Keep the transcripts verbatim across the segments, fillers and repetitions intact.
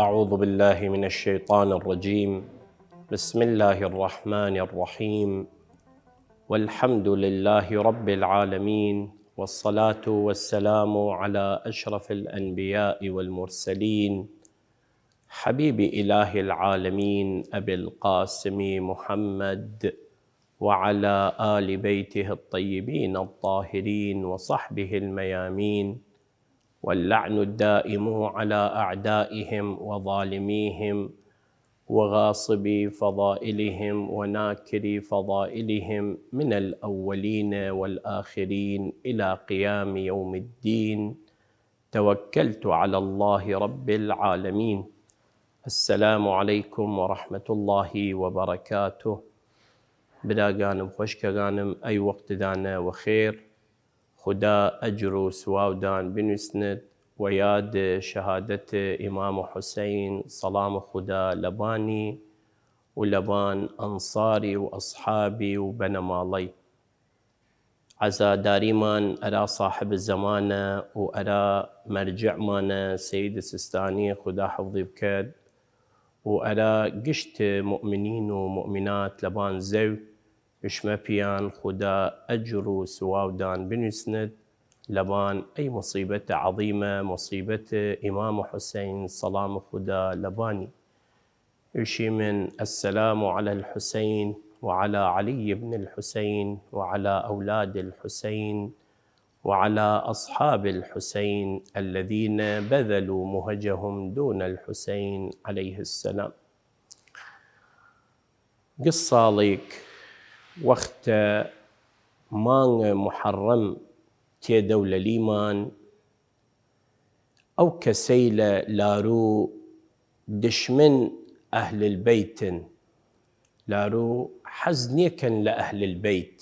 أعوذ بالله من الشيطان الرجيم. بسم الله الرحمن الرحيم. والحمد لله رب العالمين، والصلاة والسلام على أشرف الأنبياء والمرسلين، حبيب إله العالمين أبي القاسم محمد، وعلى آل بيته الطيبين الطاهرين، وصحبه الميامين، واللعن الدائم على أعدائهم وظالميهم وغاصبي فضائلهم وناكري فضائلهم من الأولين والآخرين إلى قيام يوم الدين. توكلت على الله رب العالمين. السلام عليكم ورحمة الله وبركاته. براگانم، خوەشکەگانم، ئەی وەختدانە وەخێر. خودا ئەجر و سواودان بنووسنت وە یاد شەهادەت ئیمام حوسەین، سەڵام خودا لەبانی و لەبان ئەنساری و ئەسحابی و بەنەماڵەی. عەزاداریمان ئەرا ساحب زەمانە و ئەرا مەرجعمانە سەید سستانی، خودا حفظی بکەد، و ئەرا گشت مؤمنین و مؤمنات لەبان زەو، شمە پیان خودا ئەجر و سواودان بنووسنت لەبان ئەی مصیبەت عەظیمە، مصیبەت ئیمام حوسەین، سەڵام خودا لەبانی. ئوشیمن: السلام على الحسين وعلى علي بن الحسين وعلى أولاد الحسين وعلى أصحاب الحسين الذين بذلوا مهجهم دون الحسين عليه السلام. گساڵیگ وەختە مانگ محەڕەم تێدەو لەلیمان، ئەو کەسەیلە لاروو دشمن ئەهل البەیتن، لاروو حەز نیەکەن لە ئەهل البەیت،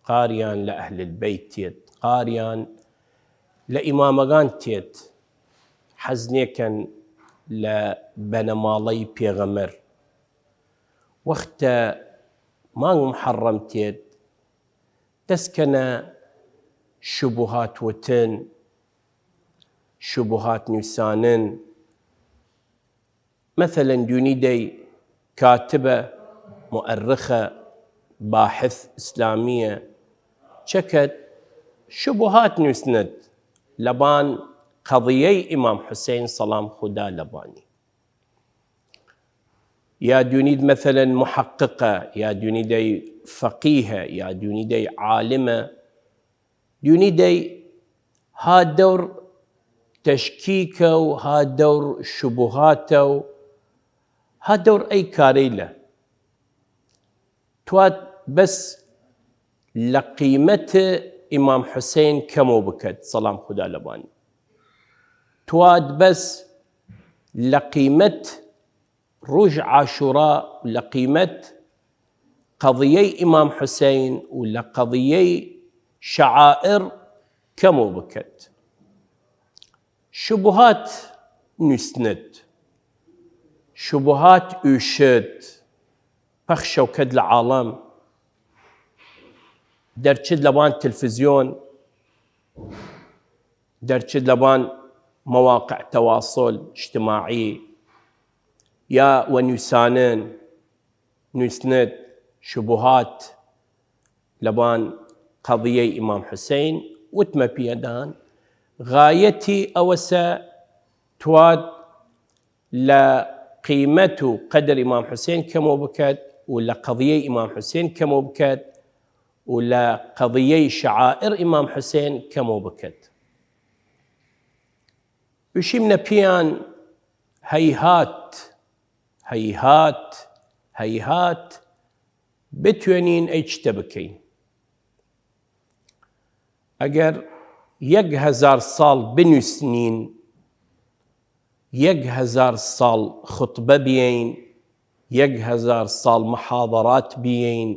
قاریان لە ئەهل البەیت تێت، قاریان لە ئیمامەگان تێت، حەز نیەکەن لە بەنەماڵەی پێغەمەر. وەختە مانگ محەڕەم تێت، دەس کەنە شبهات وتن، شبهات نویسانن. مەسەلەن دونی دەی کاتبە، مؤرخە، باحث ئسلامیە، چەکەت شبهات نویسنت لەبان قەضیەی ئیمام حوسەین سەڵام خودا لەبانی. یا دونید مەسەلەن محققە، یا دونی دەی فەقیهە، یا دونی دەی عالمە، دونی دەی ها دەور تشکیکە و ها دەور شبهاتە و ها دەور ئەی کارەیلە. تواد بەس لە قیمەت ئیمام حوسەین کەمەو بکەت، سەڵام خودا لەبانی. تواد بەس لە قیمەت رووژ عاشورا، لە قیمەت قەضیەی ئیمام حوسەین و لە قەضیەی شەعائر کەمەو بکەت. شبهات نویسنت، شبهات ئوشت، پەخشەو کەت لە عاڵەم، دەرچت لەبان تلفزیۆن، دەرچت لەبان مواقع تواصل اجتماعی، یا وە نویسانن نویسنت شبهات لەبان قەضیەی ئیمام حوسەین، وتمە پیەدان غایەتی ئەوەسە تواد لە قیمەت و قەدر ئیمام حوسەین کەمەو بکەت و لە قەضیەی ئیمام حوسەین کەمەو بکەت و لە قەضیەی شەعائر ئیمام حوسەین کەمەو بکەت. ئوشیمنە پیان هەیهات، هەیهات، هەیهات بتوێنین ئەی چتە بکەین. ئەگەر یەک هەزار ساڵ بنویسنین، یەک هەزار ساڵ خوتبە بیەین، یەک هەزار ساڵ محاضرات بیەین،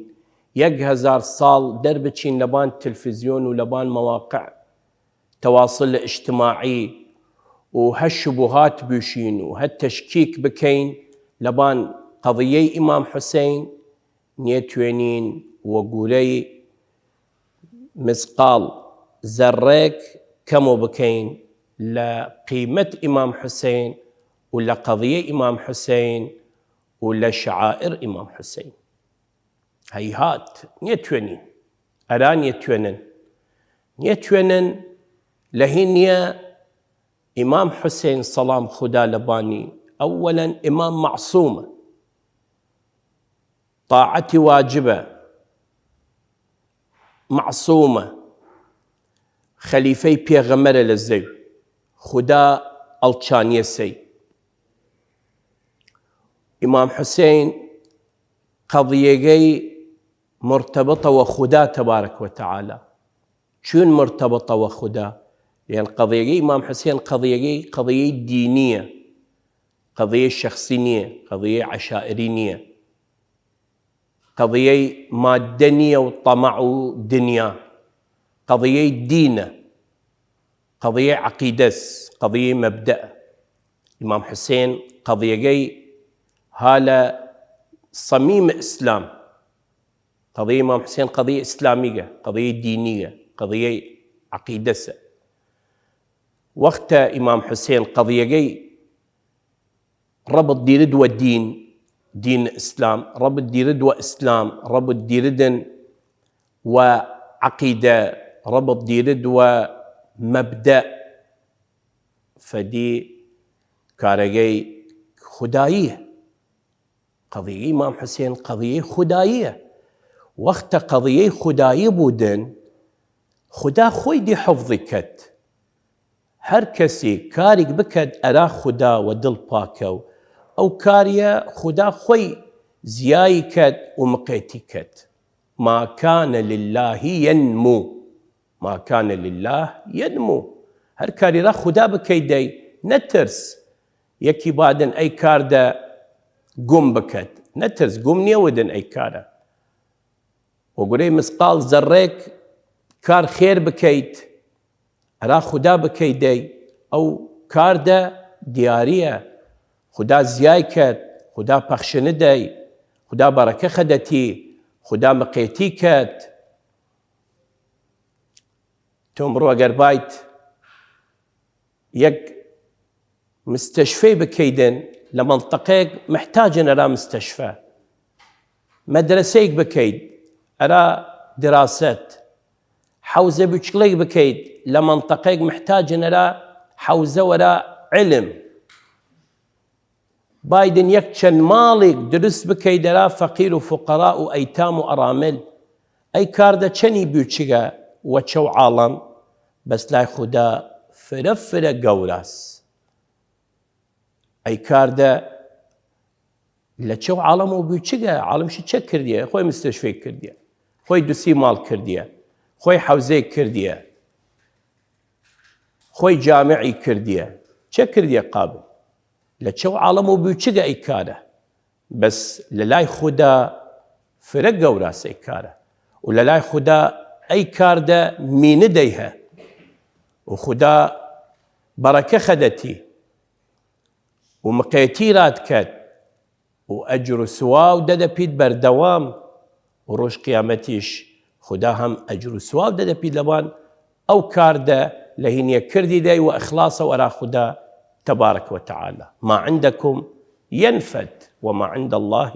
یەک هەزار ساڵ دەربچین لەبان تلفزیۆن و لەبان مواقع تواصل اجتماعی و هە شبهات بوشین و هە تشکیک بکەین لەبان قەضیەی ئیمام حوسەین، نیەتوێنین وەگورەی مسقاڵ زەڕێک کەمەو بکەین لە قیمەت ئیمام حوسەین و لە قەضیەی ئیمام حوسەین و لە شەعائر ئیمام حوسەین. هەیهات نیەتوێنین، ئەرا نیەتوێنن، نیەتوێنن لە هینیە ئیمام حوسەین سەڵام خودا لەبانی، ئەوەلەن ئیمام مەعسومە، تاعەتی واجبە، مەعسومە، خەلیفەی پێغەمەرە لە زەوی، خودا ئەڵچانیە سەی. ئیمام حوسەین قەضیەگەی مرتبطە وە خودا تبارک و تعالی. چون مرتبطە وە خودا؟ یان قەضیەگەی ئیمام حوسەین قەضیەگەی، قەضیەی دینیە، قەضیەی شەخسی نیە، قەضیەی عەشائری نیە، قەضیەی مادە نیە و طەمەع و دنیا، قەضیەی دینە، قەضیەی عەقیدەس، قەضیەی مەبدەئ. ئیمام حوسەین قەضیەگەی ها لە صەمیم ئیسلام، قەضیەی ئیمام حوسەین قەضیەی ئیسلامیگە، قەضیەی دینیگە، قەضیەی عەقیدەسە. وەختە ئیمام حوسەین قەضیەگەی ربط دیرد وە دین، دین ئیسلام، ربط دیرد وە ئیسلام، ربط دیردن وە عەقیدە، ربط دیرد وە مەبدەئ، فەدی کارەگەی خوداییە. قەضیەی ئیمام حوسەین قەضیەی خوداییە. وەختە قەضیەی خودایی بوودن، خودا خوەی دی حفظی کەد. هەر کەسیگ کاریگ بکەد ئەرا خودا وە دڵ پاکەو، ئەو کاریە خودا خوەی زیایی کەد و مقێتی کەد. ما کان لله ینمو، ما کان لله ینمو. هەر کاری ئەرا خودا بکەیدەی، نەترس یەکی بادن ئەی کاردە گوم بکەد، نەترس گوم نیەودن ئەی کارە. وەگورەی مسقاڵ زەڕێگ کار خێر بکەید، ئەرا خودا بکەیدەی، ئەو کاردە دیاریە، خودا زیای کەد، خودا پەخشنە دەی، خودا بەڕەکە خەدەتی، خودا مقێتی کەد. تۆ ئمڕوو ئەگەر باید یەک مستەشفەی بکەیدن لە مەنتەقەیگ محتاجن ئەرا مستەشفە، مەدرەسەیگ بکەید ئەرا دراسەت، حەوزە بچکڵەیگ بکەید لە مەنتەقەیگ محتاجن ئەرا حەوزە وەرا علم، بایدن یەک چەن ماڵیگ درس بکەید ئەرا فەقیر و فقەرا و ئەیتام و ئەرامل. ئەی کاردە چەنی بوچگە وە چەو عاڵەم، بەس لای خودا فرە فرە گەوراس. ئەی کاردە لە چەو عاڵەمەو بوچگە، عاڵەمشی چە کردیە؟ خوەی مستەشفەی کردیە، خوەی دوسی ماڵ کردیە، خوەی حەوزەی کردیە، خوەی جامعی کردیە، چە کردیە قابل؟ لە چەو عاڵەمەو بوچگە ئەی کارە؟ بەس لەلای خودا فرە گەوراس ئەی کارە، و لەلای خودا ئەی کاردە مینە دەیه، و خودا بەڕەکە خەدەتی، و مقێتی راد کەد، و ئەجر و سواو دەدە پید بەردەوام، و روژ قیامەتیش خودا هەم ئەجر و سواو دەدە پید لەبان ئەو کاردە لە هینیە کردیدەی وە ئخڵاسەو ئەرا خودا تبارک و تعالی. ما عندكم ينفد وما عند الله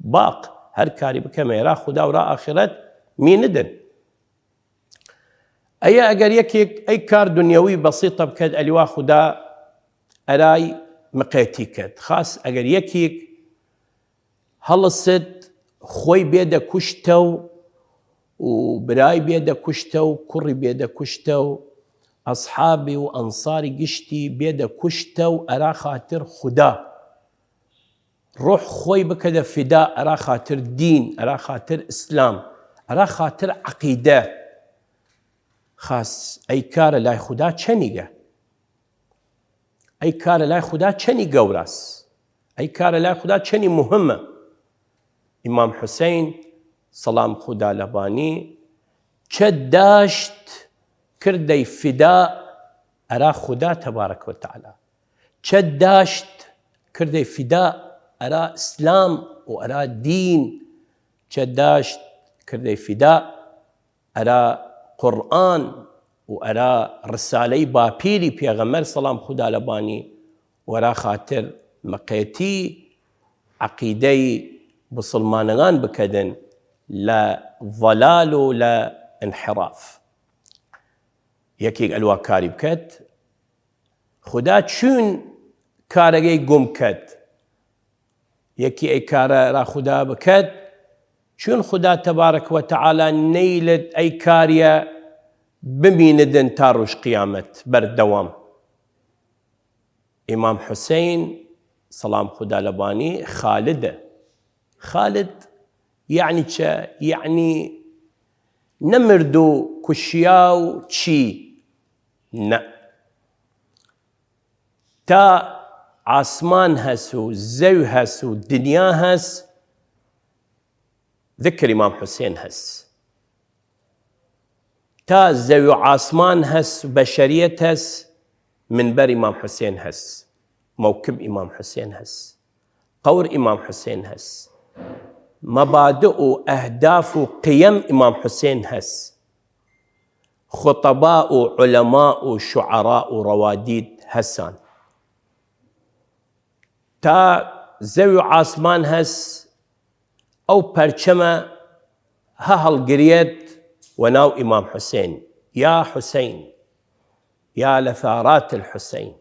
باق. هەر کاری بکەمە ئەرا خودا و ئەرا ئاخرەت مینەدن. ئەیە ئەگەر یەکیگ ئەی کار دنیەوی بەسیطە بکەد، ئەلیوا خودا ئەرای مقێتی کەد. خاس ئەگەر یەکیگ هەڵست خوەی بێدە کوشتەو، و برای بێدە کوشتەو، کوڕی بێدە کوشتەو، ئەسحابی و ئەنساری گشتی بێدە کوشتەو ئەرا خاتر خودا. روح خوەی بکەدە فدا ئەرا خاتر دین، ئەرا خاتر ئسلام، ئەرا خاتر عەقیدە. خاس ئەی کارە لای خودا چەنیگە؟ ئەی کارە لای خودا چەنی گەوراس؟ ئەی کارە لای خودا چەنی مهمە؟ ئیمام حوسەین سەڵام خودا لەبانی چە داشت کردەی فدا ئەرا خودا تبارک و تعالی. چە داشت کردەی فدا ئەرا ئسلام و ئەرا دین، چە داشت کردەی فدا ئەرا قورئان، و ئەرا رسالەی باپیری پێغەمەر سەڵام خودا لەبانی، وەرا خاتر مقێتی عەقیدەی بسڵمانەگان بکەدن لە ضلال و لە انحراف. یەکیگ ئەلوا کاری بکەد، خودا چوین کارەگەی گوم کەد. یەکی ئەی کارە ئەرا خودا بکەد، چوین خودا تبارک و تعالی نەیلد ئەی کاریە بمیندن تا روژ قیامەت بەردەوام. ئیمام حسین سەڵام خودا لەبانی خالدە. خالد یەعنی چە؟ یەعنی نەمرد و کوشیا و چی؟ نە. تا ئاسمان هەس و زەوی هەس و دنیا هەس، ذکر ئیمام حسین هەس. تا زەوی و ئاسمان هەس و بەشەریەت هەس، منبەر ئیمام حسین هەس، مەوکب ئیمام حسین هەس، قەور ئیمام حسین هەس، مەبادئ و ئەهداف و قیەم ئیمام حسین هەس، خوتەبا و عولەما و شوعەرا و ڕەوادید هەسان. تا زەوی و ئاسمان هەس، ئەو پەرچەمە هە هەڵگریەت وە ناو ئیمام حسین، یا حسین، یا لثارات الحسین،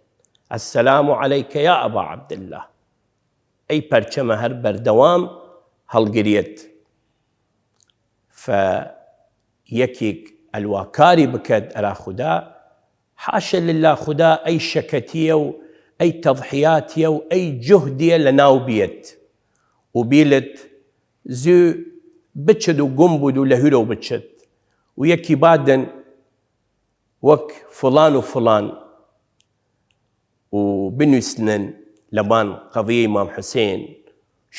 السلام علیک یا ابا عبدالله. ئەی پەرچەمە هەر بەردەوام هەڵگریەت. ف یەکیگ ئەلوا کاری بکەد ئەرا خودا، حاشا لله، خودا ئەی شەکەتیە و ئەی تەضحیاتیە و ئەی جوهدیە لە ناو بیەت و بیلت زو بچد و گوم بوود و لە هیرەو بچد و یەکی بادن وەک فڵان و فڵان و بنویسنن لەبان قەضیە ئیمام حسین،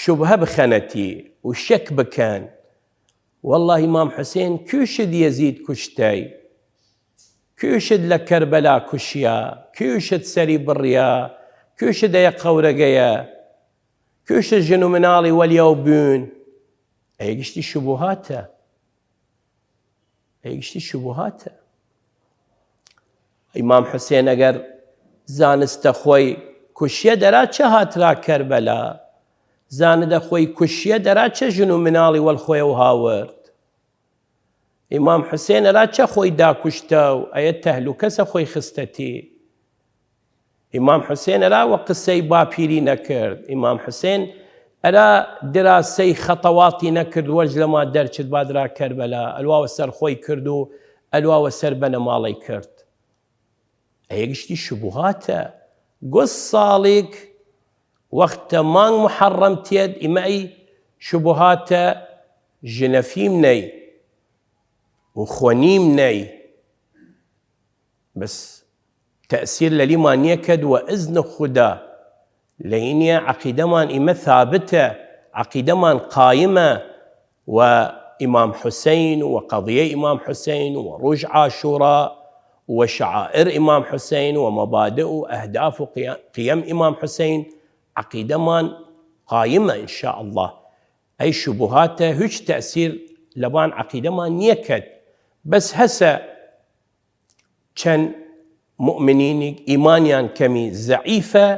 شوبهە بخەنەتی و شەک بکەن، واللە ئیمام حسین کوشت یەزید کوشتەی، کوشت لە کەربەلا کوشیا، کوشت سەری بڕیا، کوشت ئەیە قەورەگەیە، کوشت ژن و مناڵی وەلیاو بوون. ئەیە گشتی شوبهاتە. ئەی گشتی شوبهاتە. ئیمام حسین ئەگەر زانستە خوەی کوشیە دەرا چە هاترا کەربەلا، زانستە خوەی کوشیە دەرا چە ژن و مناڵی وەل خوەیەو هاورد. ئیمام حسین ئەرا چە خوەی داکوشتە و ئەیە تەهلوکەسە خوەی خستەتی. ئیمام حسین ئەرا وە قسەی باپیری نەکرد، ئیمام حسین ئەرا دراسەی خەتەواتی نەکرد وەرج لەما دەرچد بادرا کەربەلا، ئەلوا وە سەر خوەی کرد و ئەلوا وە سەر بەنەماڵەی کرد. ئەیە گشتی شوبهاتە. گوز ساڵیگ وەختە مانگ محەڕەم تیەد ئیمە ئەی شوبهاتە، ژنەفیم نەی و خوەنیم نەی. بەس تەئسیر لەلیمان نیەکەد وە ئزن خودا. لەینیە عەقیدەمان ئیمە ثابتە، عەقیدەمان قایمە وە ئیمام حسین و قەضیەی ئیمام حسین و ڕوژ عاشورا و شعائر ئیمام حسین و مەبادئ و ئەهداف و قیە-، قیەم ئیمام حسین. عەقیدەمان قایمە ان شاء اللە. ئەی شوبهاتە هویچ تەئسیر لەبان عەقیدەمان نیەکەد. بەس هەسە چەن مؤمنینیگ ئیمانیان کەمی زەعیفە،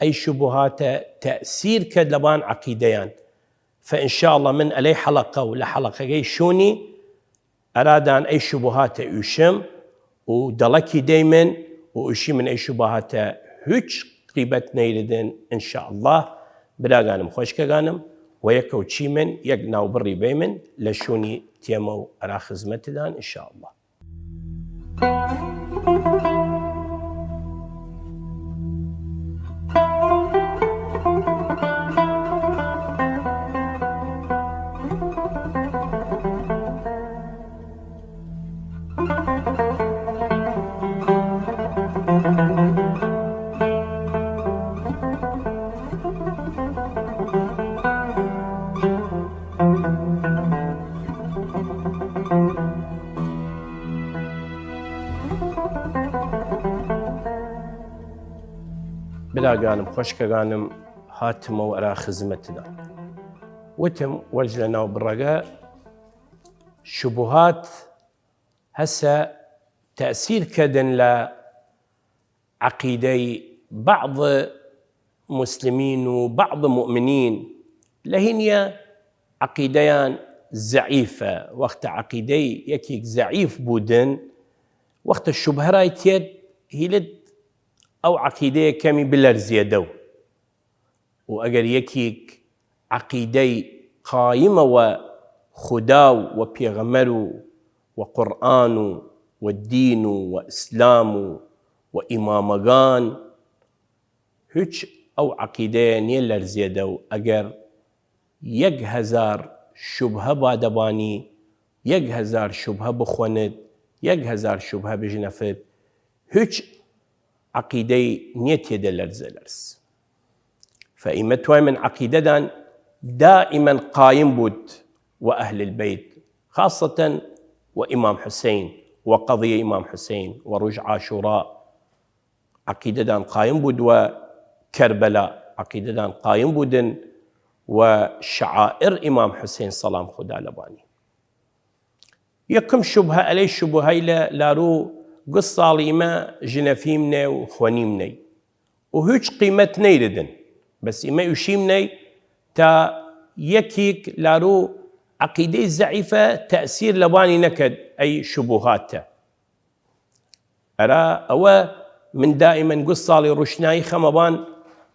ئەی شوبهاتە تەئسیر کەد لەبان عەقیدەیان. فە ان شاء اللە من ئەلەی حەڵەقە و لە حەڵەقەگەی شوونی ئەرادان ئەی شوبهاتە ئویشم و دەڵەکی دەیمن و ئویشیمن ئەی شوبهاتە هویچ قیبەت نەیردن ان شاء اللە. براگانم خوەشکەگانم، وە یەکەو چیمن یەک ناوبڕی بەیمن لە شوونی تیەمەو ئەرا خزمەتدان ان شاء اللە. براگانم خوەشکەگانم، هاتمەو ئەرا خزمەتدان. وتم وەرج لە ناوبڕەگە شوبهات هەسە تەئسیر کەێدن لە عەقیدەی بەعض موسلمین و بەعض موئمنین، لە هینیە عەقیدەیان زەعیفە. وەختە عەقیدەی یەکیگ زەعیف بوودن، وەختە شوبهە رای تیەێد، هیلد ئەو عەقیدەیە کەمی بلەرزیەێدەو. و ئەگەر یەکیگ عەقیدەی قایمە وە خودا و وە پێغەمەر و وە قورئان و وە دین و وە ئسلام و وە ئیمامەگان، هویچ ئەو عەقیدەیە نیەلەرزێدەو. ئەگەر یەک هەزار شوبهە بادەبانی، یەک هەزار شوبهە بخوەنێد، یەک هەزار شوبهە بژنەفێد، هویچ عەقیدەی نیەتێدە لەرزە لەرز. فە ئیمە توایمن عەقیدەدان دائما قایم بوود وە ئەهل البەیت، خاصەتەن وە ئیمام حوسەین، وە قەضیە ئیمام حوسەین، وە رووژ عاشورا. عەقیدەدان قایم بوود وە کەربەلا، عەقیدەدان قایم بوودن وە شعائر ئیمام حوسەین سەڵام خودا لەبانی. یەکم شوبهە، ئەلەی شوبهەیلە لاروو گوس ساڵیمە ژنەفیمنەی و خوەنیمنەی و هویچ قیمەت نەیردن. بەس ئیمە ئوشیمنەی تا یەکیگ لاروو عەقیدەی زەعیفە تەئسیر لەبانی نەکەێد ئەی شوبهاتە. ئەرا ئەوە من دائما گوس ساڵی رووشنایی خەمەبان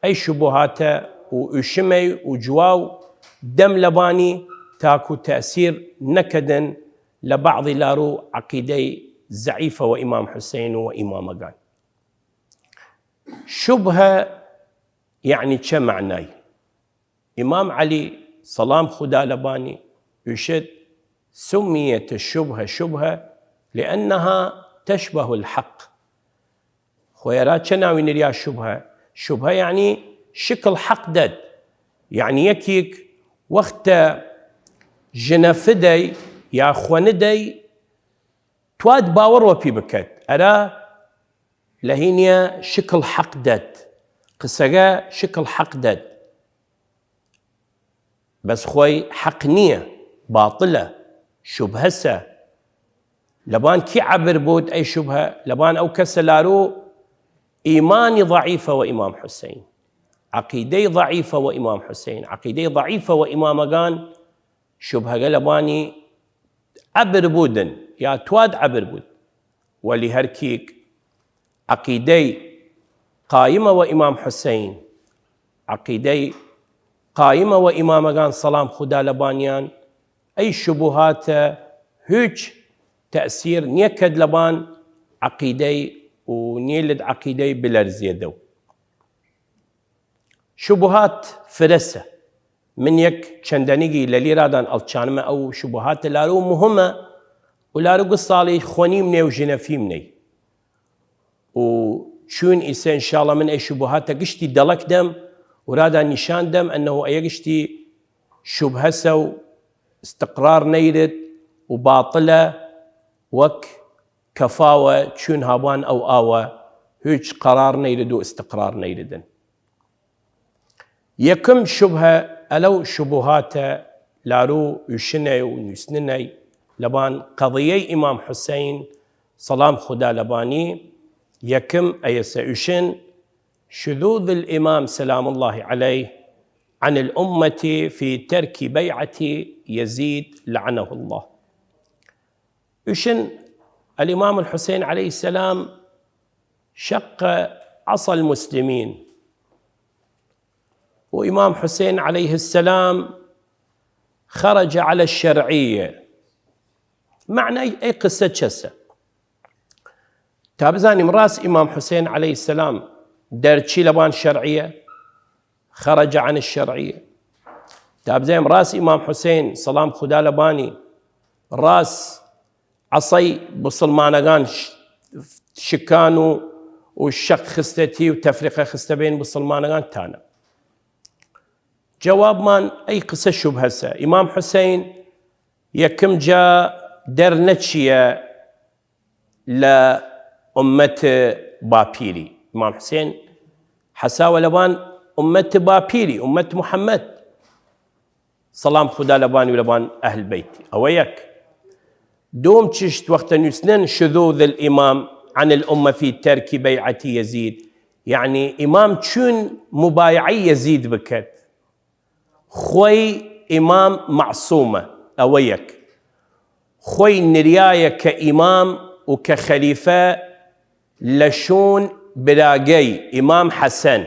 ئەی شوبهاتە و ئوشمەی و جواو دەم لەبانی تاکو تەئسیر نەکەێدن لە بەعضی لاروو عەقیدەی زەعیفە وە ئیمام حوسەین و وە ئیمامەگان. شوبهە یەعنی چە مەعنای؟ ئیمام عەلی سەڵام خودا لەبانی ئوشێد: سمیەت الشبهە شبهە لأنها تشبه الحق. خوەیەرا چە ناوی نریا شوبهە؟ شوبهە یەعنی شکڵ حەق دەێد. یەعنی یەکیگ وەختە ژنەفدەی یا خوەندەی تواد باوەڕ وەپی بکەێد، ئەرا لە هینیە شکڵ حەق دەێد، قسەگە شکڵ حەق دەێد، بەس خوەی حەق نییە، باطلە، شوبهەسە. لەبان کی عەبر بوود ئەی شوبهە؟ لەبان ئەو کەسە لاروو ئیمانی ضەعیفە وە ئیمام حوسەین، عەقیدەی ضەعیفە وە ئیمام حوسەین، عەقیدەی ضەعیفە وە ئیمامەگان، شوبهەگە لەبانی عەبر بوودن یا تواد عەبر بوود. وەلی هەرکیگ عەقیدەی قایمە وە ئیمام حوسەین، عەقیدەی قایمە وە ئیمامەگان سەڵام خودا لەبانیان، ئەی شوبهاتە هویچ تەئسیر نیەکەێد لەبان عەقیدەی و نیەێد عەقیدەی بلەرزێدەو. شوبهات فرەسە. من یەک چەندەنیگی لەلی رادان ئەڵچانمە ئەو شوبهاتە لاروو مهمە و لاروو گوس ساڵی خوەنیمنەی و ژنەفیمنەی. و چوون ئیسە انشاءاللە من ئەی شوبهاتە گشتی دەڵەک دەم و رادان نیشان دەم، ئەنەو ئەیە گشتی شوبهەسە و استقرار نەیرد و باطلە، وەک کەفاوە چوون هابان ئەو ئاوە هویچ قەرار نەیرد و استقرار نەیردن. یەکم شوبهە، ئەلەو شوبهاتە لاروو ئوشنەی و نووسننەی لەبان قەضیەی ئیمام حوسەین سەڵام خودا لەبانی. یەکم ئەیەسە ئوشن: شذوذ الإمام سلام الله عليه عن الأمة في ترك بيعة يزيد لعنه الله. ئوشن الإمام الحسين عليه السلام شق عصا المسلمين، و ئیمام حوسەین عەلەیه السلام خرج على الشرعية. مەعنای ئەی قسە چەسە؟ تا بزانیم ڕاس ئیمام حوسەین عەلەیه السلام دەرچی لەبان شەرعیە، خرج عن الشرعية. تا بزانیم ڕاس ئیمام حوسەین سەڵام خودا لەبانی ڕاس عەسای بوسڵمانەگان ش-، شکان و، و شەق خستەتی و تەفریقە خستە بەین بوسڵمانەگان تانە. جەوابمان ئەی قسە شوبهەسە. ئیمام حوسەین یەکم جا دەر نەچیە لە ئومەت باپیری. ئیمام حوسەین حەساوە لەبان ئومەت باپیری، ئومەت محمد، سەڵام خودا لەبانی و لەبان ئەهل بەیتی. ئەوە یەک. دوم چشت وەختە نویسنن شذوذ الإمام عن الأمة في ترك بيعة يزيد، یەعنی ئیمام چوون مبایعەی یەزید بکەد؟ خوەی ئیمام مەعسومە، ئەوە یەک. خوەی نریایە کە ئیمام و کە خەلیفە لە شوون براگەی ئیمام حەسەن،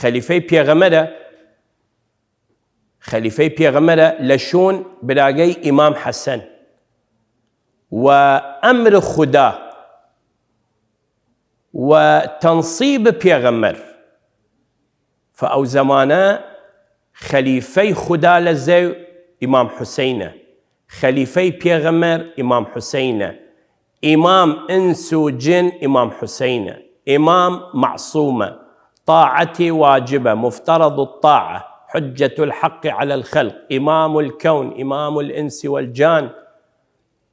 خەلیفەی پێغەمەرە، خەلیفەی پێغەمەرە لە شوون براگەی ئیمام حەسەن، و ئەمر خودا و تەنسیب پێغەمەر. فە ئەو زەمانە خەلیفەی خودا لە زەو ئیمام حوسەینە، خەلیفەی پێغەمەر ئیمام حوسەینە، ئیمام ئنس و جن ئیمام حوسەینە، ئیمام مەعسومە، طاعەتی واجبە، مفترض الطاعة، حجة الحق على الخلق، إمام الكون، إمام الإنس والجان.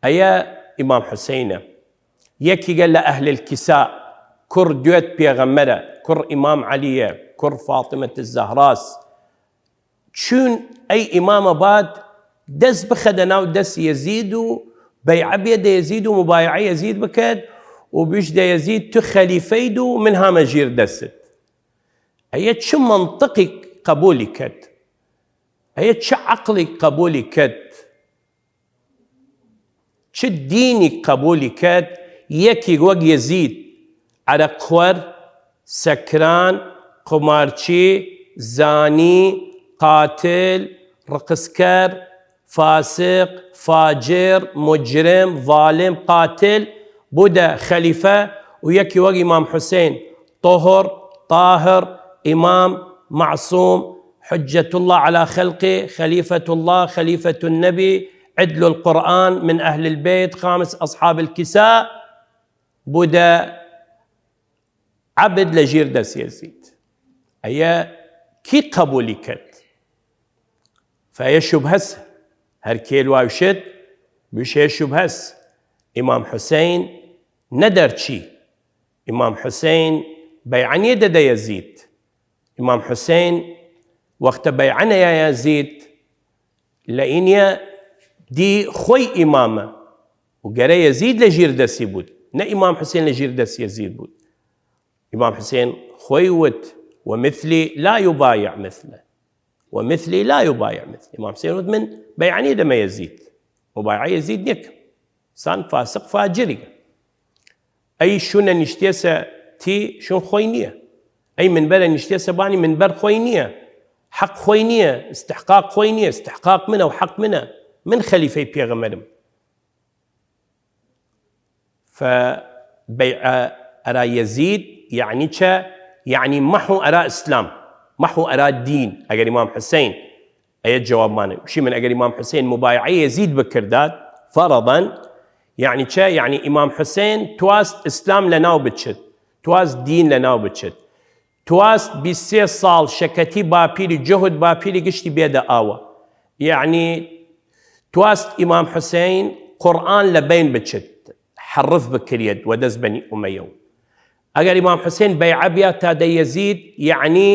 ئەیە ئیمام حوسەینە. یەکیگە لە ئەهل الکسا، کوڕ دوێت پێغەمەرە، کوڕ ئیمام عەلیە، کوڕ فاطمەت الزەهراس. چون ئەی ئیمامە باد دەس بخەدە ناو دەس یەزید و بەیعە بێدە یەزید و مبایعە یەزید بکەد و بشدە یەزید، تو خەلیفەید و من هامە ژیر دەست؟ ئەیە چ منطقی قبولی کەد؟ ئەیە چ عەقڵی قبولی کەد؟ چ دینیگ قبولی کەد؟ یەکیگ وەگ یەزید، عەرەقخوەر، سەکران، قومارچی، زانی، قاتل، رقسکەر، فاسق، فاجر، مجرم، ظالم، قاتل، بودە خەلیفە، و یەکی وەگ ئیمام حوسەین، طهر، طاهر، ئیمام، معصوم، حجة الله على خلقه، خليفة الله، خليفة النبي، عدل القرآن، من أهل البيت، خامس أصحاب الكساء، بودە عەبد لە ژیر دەس یەزید. ئەیە کی قەبولی کەد؟ فەیە شوبهەس، هەر کێل واوشت بویش هەیە شوبهەس. ئیمام حوسەین نەدەرچی، ئیمام حوسەین بەیعە نیەدە دە یەزید. ئیمام حوسەین وەختە بەیعە نەیا یەزید، لە ئینیە دی خوەی ئیمامە و گەرە یەزید لە ژیر دەسی بود، نە ئیمام حوسەین لە ژیر دەس یەزید بود. ئیمام حوسەین خوەی وت: ومثلي لا يبايع مثله، ومثلي لا يبايع مثله. ئیمام حوسەین وت: من بەیعە نیەدەمە یەزید، مبایعە یەزید نیەکەم. سان فاسق فاجریگە. ئەی شونە نیشتێسە تی شون خوەی نیە. ئەی منبەرە نیشتێسە بانی منبەر خوەی نیە. حەق خوەی نیە، استحقاق خوەی نیە، استحقاق منە و حەق منە. من خەلیفەی پێغەمەرم. فبەیعە ئەرا یەزید یەعنی چە؟ یەعنی مەحو ئەرا ئسلام، مەحو ئەرا دین. ئەگەر ئیمام حوسەین، ئەیە جوابمانە، وشی من، ئەگەر ئیمام حوسەین مبایعەی یەزید بکرداد، فەرەضەن، یەعنی چە؟ یەعنی ئیمام حوسەین تواست ئسلام لە ناو بچت، تواست دین لە ناو بچت، تواست بیست سێ ساڵ شەکەتی باپیری، جەهد باپیری گشتی بێدە ئاوە. یەعنی تواست ئیمام حوسەین قورئان لە بەین بچت، حەرف بکریەد وە دەس بەنی ئومەیە و ئەگەر ئیمام حوسەین بەیعە بیا تا دە یەزید، یەعنی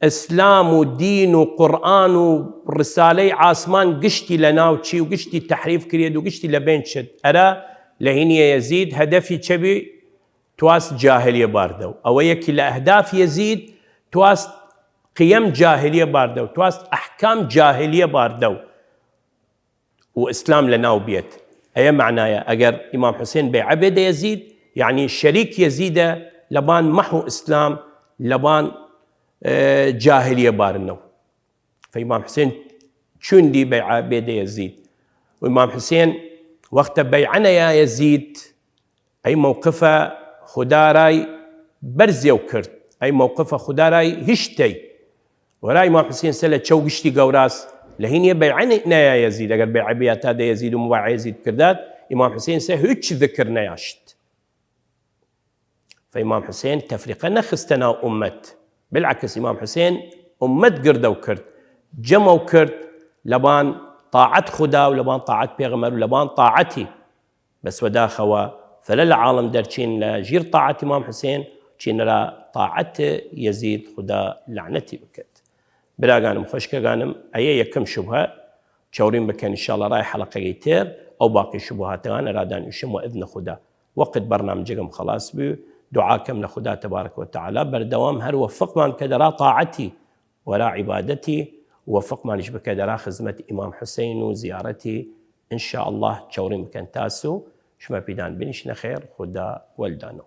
ئسلام و دین و قورئان و رسالەی عاسمان گشتی لە ناو چی و گشتی تەحریف کریەد و گشتی لە بەین چت. ئەرا لە هینیە یەزید هەدەفی چە بی؟ تواست جاهلیە باردەو. ئەوە یەکی لە ئەهداف یەزید، تواست قیەم جاهلیە باردەو، تواست ئەحکام جاهلیە باردەو و ئسلام لە ناو بیەت. ئەیە مەعنایە ئەگەر ئیمام حوسەین بەیعە بێدە یەزید، یەعنی شەریک یەزیدە لەبان مەحو ئسلام، لەبان، ئێ، جاهلیە بارنەو. فە ئیمام حوسەین چوون دی بەیعە بێدە یەزید؟ و ئیمام حوسەین وەختە بەیعە نەیا یەزید، ئەی مەوقفە خودا رای بەرزێو کرد، ئەی مەوقفە خودا رای هیشتەی. وەرای ئیمام حوسەین سە لە چەو گشتی گەوراس، لە هینیە بەیعە نەیا یەزید، ئەگەر بەیعە بیا تا دە یەزید و مبایعە یەزید کرداد، ئیمام حوسەین سە هیچ ذکر نەیاشت. فە ئیمام حوسەین تەفریقە نەخستە ناو ئومەت، بالعکس ئیمام حوسەین ئومەت گردەو کرد، جەمەو کرد لەبان طاعەت خودا و لەبان طاعەت پێغەمەر و لەبان طاعەتی. بەس وەداخەوە فەلە لە عاڵم دەرچین لە ژیر طاعەت ئیمام حوسەین، چینرا طاعەت یەزید، خودا لەعنەتی بکەد. براگانم، خوەشکەگانم، ئەیە یەکم شوبهە. چەورین بکەن انشاءاللە رای حەڵەقەگەی تێر. ئەو باقی شبهاتەگان ئەرادان ئویشم وە ئذن خودا. وەقت بەرنامجەگم خەڵاس بوی، دوعا کەم لە خودا تبارک و تعالی بەردەوام هەر وەفقمان بکەێدە ئەرا تاعەتی، وەرا عبادەتی، وەفقمانیش بکەێدە ئەرا خزمەت ئیمام حسین و زیارەتی. ان شاء الله چەوڕیم بکەن تاسو، شمە پیدان بنیشنە خێر، خودا وەلدانۆ.